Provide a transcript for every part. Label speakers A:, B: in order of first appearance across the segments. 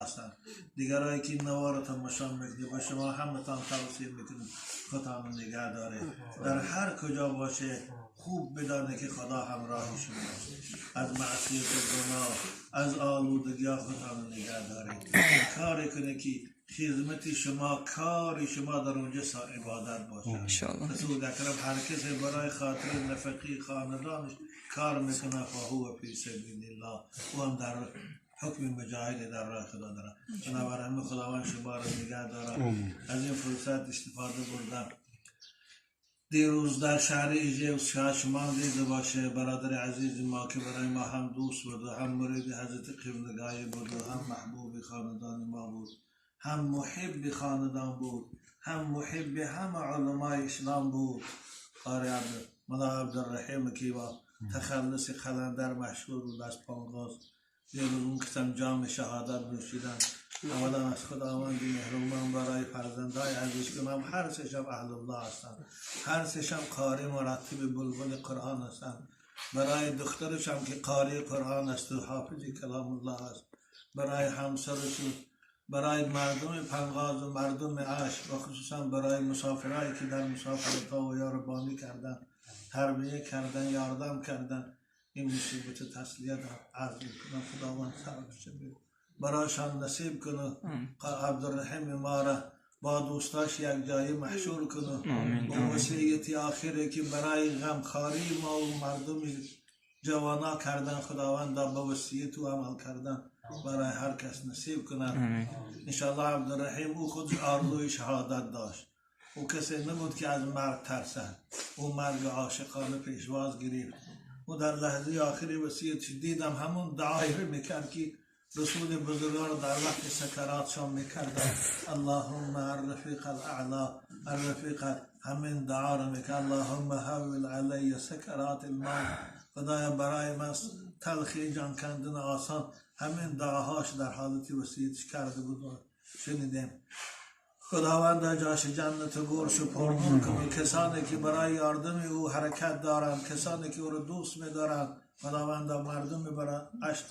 A: هستند. دیگرایی که این نوار تماشا میکنه، با شما همتان توصیه میکنیم خودتان نگه داره. در هر کجا باشه خوب بدانه که خدا همراه شماست. از معصیت و گناه، از آلودگی خودتان نگه داره. کاری کنه که خدمت شما، کار شما در اونجا عبادت باشه.
B: انشالله.
A: رسول اکرم هر کسی برای خاطر نفقی خاندانش کار میکنه فهو فی سبیل الله، او هم در حکم مجاهد در راه خدا داره. بنابراین خداوند شما رو نگه داره. از این فرصت استفاده بردم. دیروز در شهر ایژه شما دیده باشه، برادر عزیز ما که برای ما هم دوست بود و هم مرید حضرت قبلگاهی بود و هم محبوب خاندان ما بود، هم محب خاندان بود، هم محب همه علمای اسلام بود. قاری ملا عبدالرحیم که با تخلص قلندر مشهور بود از پانغاز، دیروز اون قسم جام شهادت نوشیدن. اولا از خداوند مهربان برای فرزندهای عزیز کنم، هر سه شب اهل الله هستند، هر سه شب قاری مرتب بلبل قرآن هستند. برای دخترش هم که قاری قرآن است و حافظ کلام الله است، برای همسرش، برای مردم پنغاز و مردم عشق و خصوصا برای مسافرهایی که در مسافرت ها و یاربانی کردن، تربیه کردن، یاردم کردن، این مصیبت تسلیت عرض میکنم. خداوند صبر بده برایشان نصیب کنه. عبدالرحیم ما را با دوستاش یک جایی محشور کنه. و وصیت آخری که برای غمخواری ما و مردم جوانا کردن، خداوند با وصیت و عمل کردن برای هر کس نصیب کنه انشاءالله. عبدالرحیم او خود آرزوی شهادت داشت. او کسی نبود که از مرگ ترسد. او مرگ عاشقانه پیشواز گرفت. او در لحظه آخری وصیت دیدم همون دعایی رو میکرد که رسول بزرگوار در وقت سکراتشان میکردن، اللهم الرفیق الاعلی الرفیق، همین دعا رو میکرد، اللهم هول علی سکرات الموت، خدایا برای من تلخی جان کندن آسان. همین دعاهاش در حالت وصیتش کرده بود. شنیدیم. خداوند جاش جنت گورش و پرنور کنه. کسانی که برای یاردم او حرکت دارند، کسانی که او رو دوست میدارند، خداوند مردم برای عشق،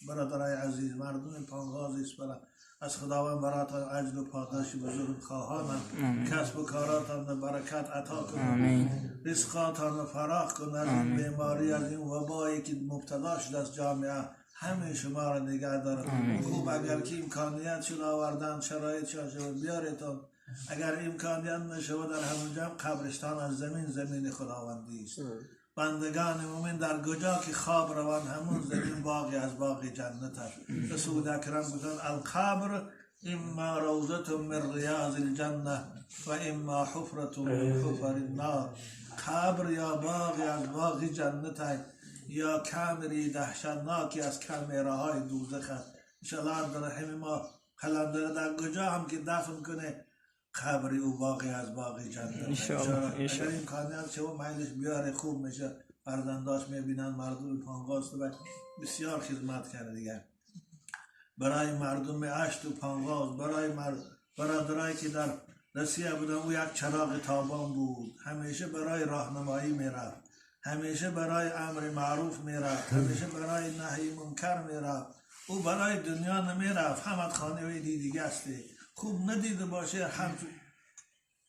A: برادرای عزیز، مردم پانغاز اسپرا، از خداوند براتان اجر و پاداش بزرگ خواهانم. کسب و کاراتان برکت عطا کنه، رزقاتان فراخ کنه. از این بیماری، از این وبایی که مبتلا شده از جامعه، همه شما را نگه داره. خوب اگر که امکانیت شد آوردن، شرایط شد بیاریتون. اگر امکانیت نشود در همونجا قبرستان از زمین، زمین خداوندی است. بندگان مومن در کجا که خواب روان، همون زمین باغی از باغ جنت است. رسول اکرم گفتن القبر اما روضة من ریاض الجنه و اما حفرة من حفر النار. قبر یا باغی از باغ جنت است یا کمری دهشتناکی از کمره دوزخ است. انشاءالله عبدالرحیم ما قلندر در کجا هم که دفن کنه، قبر او باغی از باغ جنت. اگر امکانیت شما میلش بیاره خوب میشه. فرزنداش میبینن، مردم پانغاز و بسیار خدمت کرده دیگه برای مردم اشت و پانغاز، برای برادرایی که در روسیه بودن. او یک چراغ تابان بود، همیشه برای راهنمایی میرفت، همیشه برای امر معروف میرفت، همیشه برای نهی منکر میرفت. او برای دنیا نمیرفت. همت خانه وی دیگه است، خوب ندیده باشه هم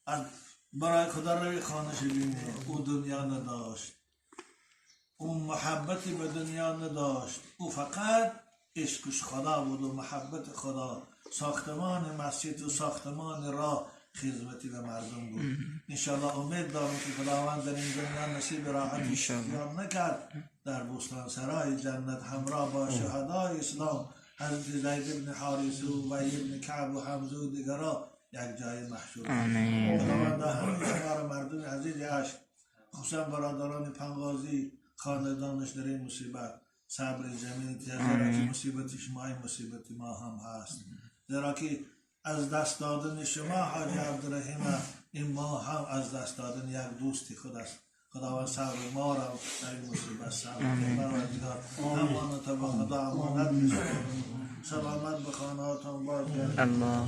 A: از برای خدا روی خانه بینه. او دنیا نداشت، او محبتی به دنیا نداشت، او فقط عشقش خدا بود و محبت خدا. ساختمان مسجد و ساختمان راه خدمتی به مردم بود. انشاءالله امید دارم که خداوند در این دنیا نصیب راحتی نکرد، در بوستان سرای جنت همراه با شهدای اسلام، حضرت زید بن حارثه و ابی بن کعب و حمزه و دیگرا یک جای محشور. خداوند همه شما را، مردم عزیز عشق، خصوصا برادران پنغازی، خاندانش در این مصیبت صبر جمیل، زیرا که مصیبت شما مصیبت ما هم هست، زیرا که از دست دادن شما حاجی عبدالرحیم، این ما هم از دست دادن یک دوستی خود است. خداوند صبر ما را در این مصیبت صبر پروردگار امانت به خدا امانت می‌سپارم. سلامت به خانهاتان بازگردید.
B: الله.